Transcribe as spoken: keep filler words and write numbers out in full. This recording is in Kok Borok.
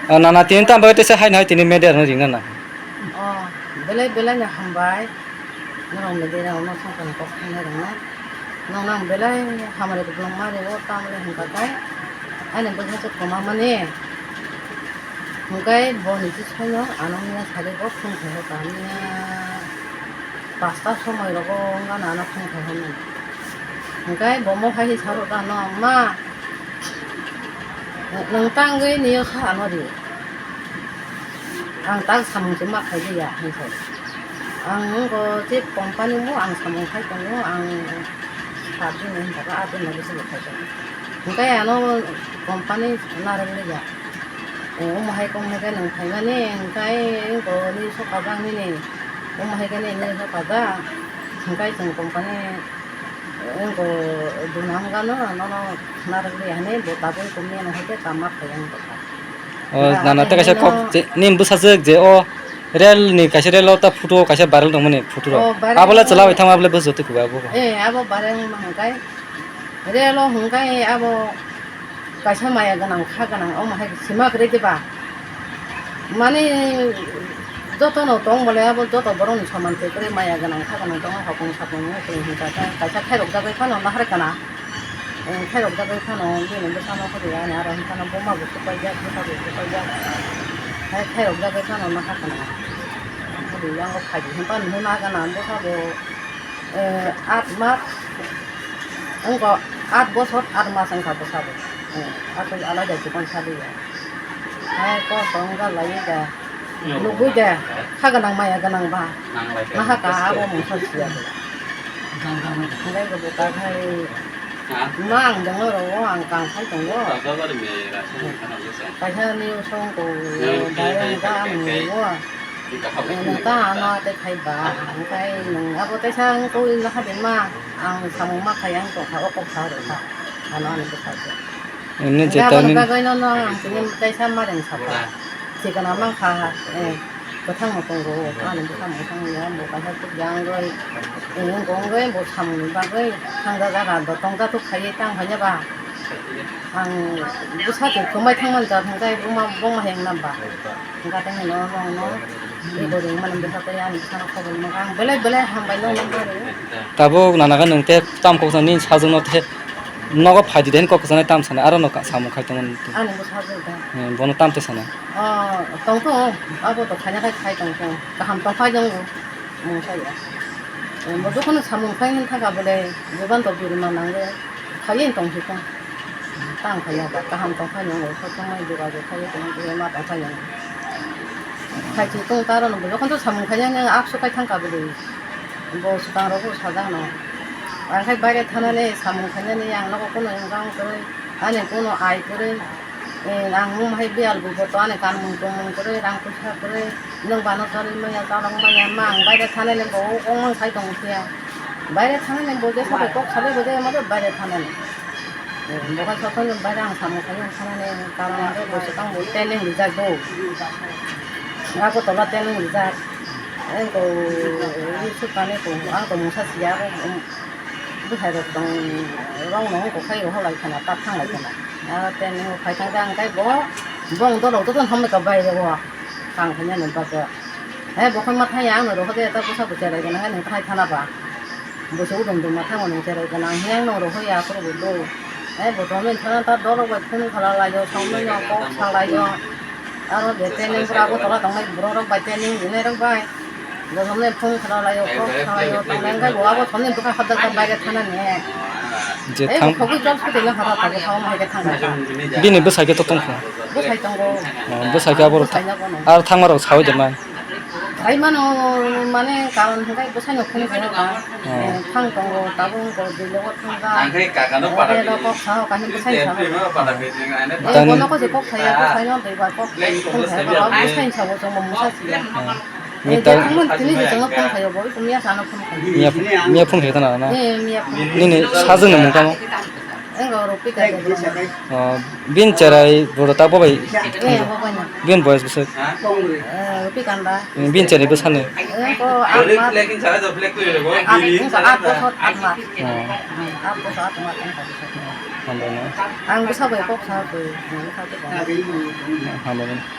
O nana, tini tamo bagwi teisa haino hai tini media rokno ringna na? O, belai belai no hambai. Norok media rokno songkha ni kok thangnai rokno. Nokno ang belai hamari kwbangma rio, tamoni hwnkha khe ani bwsajwk kwmamani. Hwnkhe boni bisingo ano miya sari bo phone khaio, miya pasta somoi rogo wngkha na ano phone khaio hinwi. Hwnkhe bo mo hai sa rwkha ano, "Ma, nwng tangwi nio sa ano ri. Ang tak samung se ma khai ya," hinwi sa. Ang wngkha je company mo ang samung khai tongo, ang sat din hinwi sa, aat din lagi se khai tongo. Hwnkhe ano company narwk liya. Eh, omo hai kok hwnkhe nwng phaimani, hwnkhe eko nini sokajak nini, omo hai khe nini sokajak, hwnkhe chwng company, eh, eko duna wngkha no, nono narwk liya hinwi bo tabuk eko meno hai khe tama phai ang tongkha. O, nana tei kaisa kok je, nini bwsajwk je o rel ni kaisa rel o ta photo kaisa viral tongmani photo rok. O, viral abo le tongmani. Chwla bai thangma abo le bwsajwk twi kubai abo. Eh, abo viral wngma hwnkhe. Relo hwnkhe abo kaisa maya gwnang, kha gwnang, omo hai sima kwrwi diba? Mani jotono tong bole abo joto borokni soman kwrwi maya gwnang, kha gwnang tongo, hopung sapung wng kwrwi hwnkha khe kaisa khairok jagwi phano nahar kana. Khairok jagwi phano bini bwsano hwrwi ani aro hwnkha no buma bo kwpaijak, bwsa bo kwpaijak. Hai khairok jagwi phano nahar kana. Hwrwi yango phaidi hwnba nuhuna gana bwsa bo. Eh, aat mas wngkha, aat bosor aat mas wngkha bwsabo. Eh, aswk alaida jibon saliya. Hai kosto wngkha laiwi da, nugwi da, kha gwnang maya gwnang ba. Nahaka abo mungsa siya bwla. Hwnkhe bo kakhai ma ang jongno rwo, ang kang khai tongo. Kaisa news song ko dai ang ba ang nungwi. Nwng ta ano tei khai ba, hwnkhe nwng abo teisa wngkha wngkha hadima, ang samung ma khai ang tongkha, o kok sa rwkha, ano ani bwsajwk. Hwnkhe aboni bagwino no ang tini teisa ma reng sakha, sikana mankha, eh, kwthangno tongo, ani bwsa mwthang ya, bo kaisa kwbangwi, eh, wngwi bo samungni bagwi thangja jaga bo tongja tuk khaiwi tang phaiya ba. Ang bwsa twi kwmai thangmani jat hwnkhe buma, buma heng namba. Hwnkhe tei hwnwi norokno ego ringmani bwsa tei ani bwsano khobor nokha. Ang belai belai hambai nokno nari. Tabuk nana khe nwng tei tam kok nini sajwkno tei nogo phaidi de hwn kok kwchanai tam sanai aro no samung khai tongo nini twi. Ani bwsajwk da. Eh, bono tam tei sanai. O, tong tong, abo to khaina khai khai tong tong. Kaham tong phai tong. Mungsa ya. Bo jokhon samung khai hwn thaka bole, joban to birma nango, khai tong si tong. Tang khai ya ba, kaham tong khai nango, kho tong mai joga jo khai tong, ma tong khai nango. Khai si tong taro no, jokhon to samung khai nango, aksu khai thang ka bole. Bo swkang rok bo sajak no. Ang khai baire thanani samung khainani ang nogo kuno wngkha kwrwi, ani kuno ai kwrwi. Eh, ang mung hai biyal bo boto ani kanmung tongmung kwrwi, rang puisa kwrwi, nwng bano choli maya, chalok maya, ma ang baire thanani bo ongmang sai tong phiya. Baire thanani bo je sabai kok salai bo je ma baire thanani. Eh, bo khai sotonni baire ang samung khai ang thanani karon hwnkhe bo swkang bo training rijak do. Agartala training rijak. Ang ko, eh, sukani ko, ang ko mungsa siya ko, um, bwsai rok tong, rong no ko khai ro halai khana, tak thang lai khana. Ah, training o khai thang jang kai bo, bong dolok to ton hamle ka bai ro. Tang khainani bagwi. He, bo khe ma thang ya, ano rohode ta bwsa bo cherai gana, nang thai thana ba. Bwsa udung duma thango nang cherai gana, ang yang no roho ya, aphuru bo do. He, bo to nang thana ta dolok bai phone khala lai yo, song no kok sa lai yo. Aro de training pura bo tola tong lai, borok rok bai training dinai rok bai. Bo to nang phone khala lai yo, kok sa lai yo, tong lai bo abo to nang bwkha habda ta bai thana ne. Je eh, thang- bo khogwi jol sute na hata ta bo thang hai ke thang. Bini bwsai khe to tong kho. Bwsai tongo. Oh, bwsai khe abo bwsai na bono. Ar thangma rok sawi de man. Khai mano, mane karon hwnkhe bwsai no phone khaina ta. Oh. Eh, thang tongo, tabuk ko bile o thang ta. Ang khai kaka no para eh, ro kok sao, kani bwsai sao. Tang- eh, bono ko je kok saya, bwsai no doi bar kok phone saya, bwsai sao, chwng bo mungsa siya. Oh. Eh, je thangman tini je chwng no phone khayo, bo miya sa no phone khayo. Miya, miya phone khayo ta na na? Eh, miya phone. Nini sajwk ni mung tamo? Engo Rupika Debbarma. Oh, bin cherai boro ta bobai. Eh, bobai na. Bin boyes bwswk? Eh, Rupika Kanda. Bin cherai bwsani? Engo aat mas. Aat, engo aat bosor aat mas. Oh. Hmm, aat bosor aat mas engo. Hambai no. Ang bwsa bai kok sa twi. Hambai no.